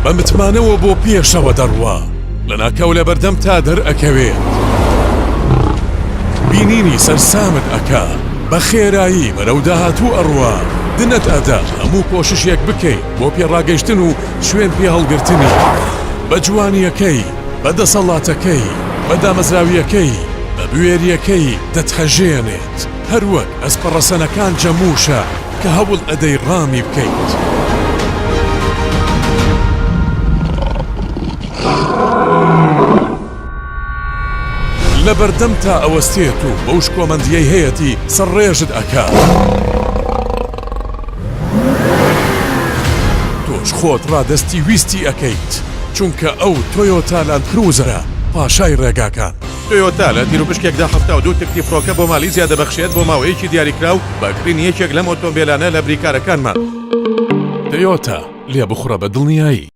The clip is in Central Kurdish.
بە متمانەوە بۆ پێشەوە دەڕوا، لەناکاو لەبەردەمتا دەرئەکەوێت. بینینی سەرسامت ئەکا، بە خێرایی بەرەو داهاتوو ئەڕوا، دنەت ئەدا هەموو کۆششێک بکەیت بۆ پێڕاگەیشتن و شوێن پێهەڵگرتنی. بە جوانییەکەی، بە دەسەڵاتەکەی، بە دامەزراوییەکەی، بە بوێرییەکەی دەتهەژێنێت. هەروەک ئەسپە ڕەسەنەکان جەمووشە کە هەوڵ ئەدەی ڕامی بکەیت. لە بەردەمتا ئەوەستێت و بەو شکۆمەندییەی هەیەتی سەرڕێژت ئەکات. تۆش خۆت ڕادەستی ویستی ئەکەیت، چونکە ئەو تۆیۆتا لاندکروزەرە، پاشای ڕێگاکان. تۆیۆتا لە تیروپشکێکدا 72 تکتی فڕۆکە بۆ مالیزیا دەبەخشێت بۆ ماوەیەکی دیاریکراو بە کڕینی یەکێک لەم ئۆتۆمبێلانە لە بریکارەکانمان. تۆیۆتا، لێبخوڕە بە دڵنیایی.